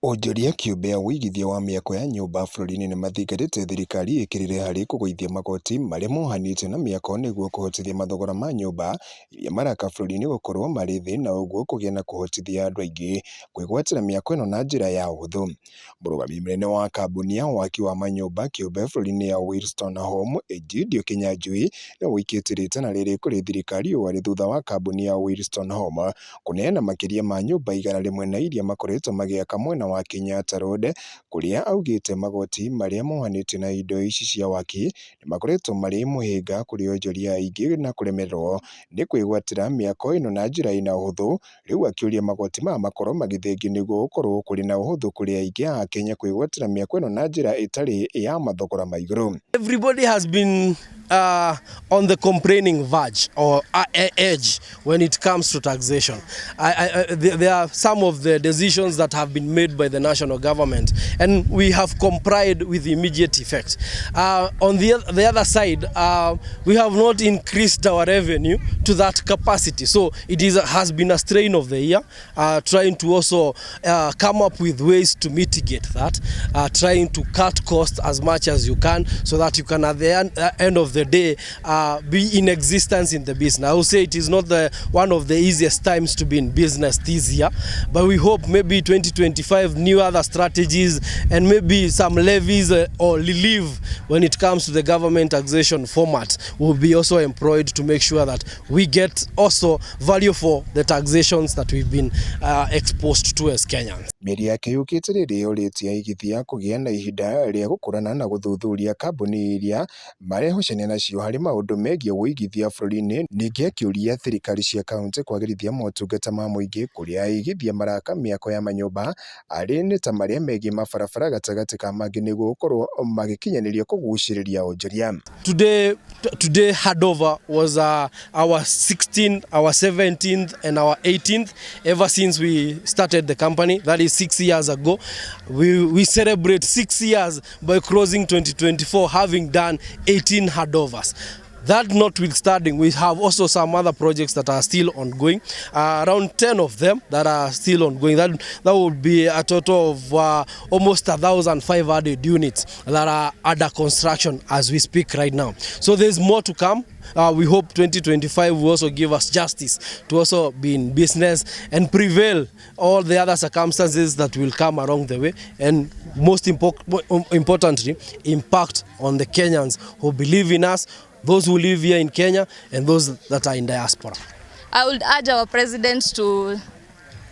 Onjoria kĩũmbe a ũigithia wa mĩako ya nyũmba bũrũri-inĩ nĩmathingatĩte thirikari ĩkĩrĩre harĩ kũgũithia magoti marĩa mohanĩtio na mĩako nĩguo kũhotithia mathogora ma nyũmba iria maraka bũrũri-inĩ gũkorwo marĩ thĩ na ũguo kũgĩa na kũhotithia andũ aingĩ kwĩgwatĩra mĩako ĩno na njĩra ya ũhũthũ. Mũrũgamĩrĩri mũnene wa kambuni ya waki wa manyũmba kĩũmbe bũrũri-inĩ ya Wilstone Home Egidio Kinyanjui nĩwe ũikĩtie rĩtana rĩrĩ kũrĩ thirikari ũũ arĩ thutha wa kambuni ya Wilstone Home kũneana makĩria ma nyũmba 100 na iria makoretwo magĩaka mwena wa Kenyatta Road kũrĩa augĩte magoti marĩa mohanĩtio na indo ici cia waki nĩmakoretwo marĩ mũhĩnga kũrĩ onjoria aingĩ na kũremererwo nĩ kwĩgwatĩra mĩako ĩno na njĩra ĩna ũhũthũ. Rĩu akĩũria magoti maya makorwo magĩthengio nĩguo gũkorwo kũrĩ na ũhũthũ kũrĩ aingĩ a Kenya kwĩgwatĩra mĩako ĩno na njĩra ĩtarĩ ya mathogora ma igũrũ. Everybody has been on the complaining verge or edge when it comes to taxation. There are some of the decisions that have been made by the national government, and we have complied with immediate effect. On the other side, we have not increased our revenue to that capacity. So it has been a strain of the year, trying to also come up with ways to mitigate that, trying to cut costs as much as you can so that you can at the end of the day be in existence in the business. I will say it is not the one of the easiest times to be in business this year, but we hope maybe 2025 new other strategies and maybe some levies or relief when it comes to the government taxation format will be also employed to make sure that we get also value for the taxations that we've been exposed to as Kenyans. Mĩario yake yũkĩte rĩrĩa orĩtie aigithia kũgĩa na ihinda rĩa gũkũrana na gũthuthuria kambuni iria marehocania nacio harĩ maũndũ megiĩ ũigithia bũrũri-inĩ. Ningĩ akĩũria thirikari cia kaunti kwagĩrithia motungata ma mũingĩ kũrĩa aigithia maraka mĩako ya manyũmba arĩ nĩ ta marĩa megiĩ mabarabara gatagatĩ ka mangĩ nĩguo gũkorwo magĩkinyanĩria kũgucĩrĩria onjoria. Today handover was our 16th, our 17th, and our 18th ever since we started the company. That is 6 years ago. We celebrate 6 years by closing 2024, having done 18 handovers. That notwithstanding, we have also some other projects that are still ongoing, around 10 of them that are still ongoing. That would be a total of almost 1,500 units that are under construction as we speak right now. So there's more to come. We hope 2025 will also give us justice to also be in business and prevail all the other circumstances that will come along the way, and most importantly, impact on the Kenyans who believe in us, those who live here in Kenya and those that are in diaspora. I would urge our president to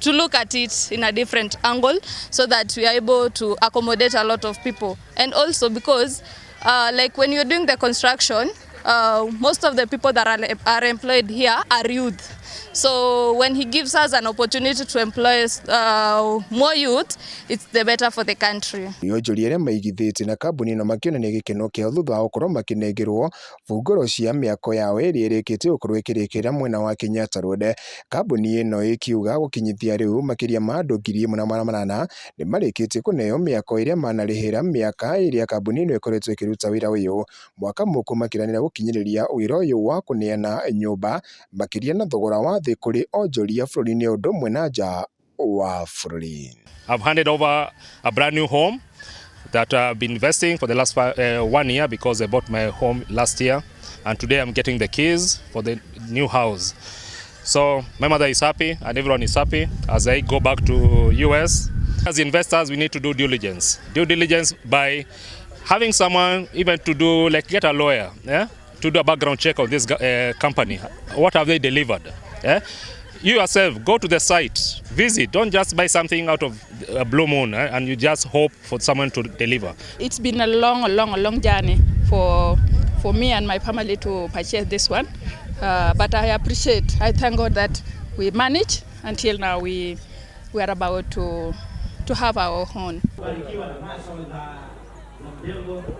look at it in a different angle so that we are able to accommodate a lot of people. And also because, like when you're doing the construction, most of the people that are employed here are youth. So when he gives us an opportunity to employ more youth, it's the better for the country. Onjoria arĩa maigithĩtie na kambuni ĩno makĩonania gĩkeno kĩao thutha wa gũkorwo makĩnengerwo bungũro cia mĩako yao ĩrĩa ĩrĩkĩtie gũkorwo ĩkĩrĩkĩrĩra mwena wa Kenyatta Road. Kambuni ĩno ĩkiuga gũkinyithia rĩu makĩria ma andũ 1800 nĩ marĩkĩtie kũneo mĩako ĩrĩa manarĩhĩra mĩaka ĩrĩa kambuni ĩno ĩkoretwo ĩkĩruta wĩra ũyũ. Mwaka mũkũ makĩranĩra gũkinyĩrĩria wĩra ũyũ wa kũneana nyũmba makĩria na thogora wa thĩ kũrĩ onjoria bũrũri-inĩ ũndũ ũmwe na nja wa bũrũri. I've handed over a brand new home that I've been investing for the last one year because I bought my home last year, and today I'm getting the keys for the new house. So my mother is happy and everyone is happy as I go back to US. As investors, we need to do due diligence. Due diligence by having someone even to do, like, get a lawyer, yeah, to do a background check of this company. What have they delivered? Yeah? You yourself go to the site, visit. Don't just buy something out of a blue moon, eh, and you just hope for someone to deliver. It's been a long, long, long journey for me and my family to purchase this one. But I appreciate, I thank God that we managed until now we are about to have our own.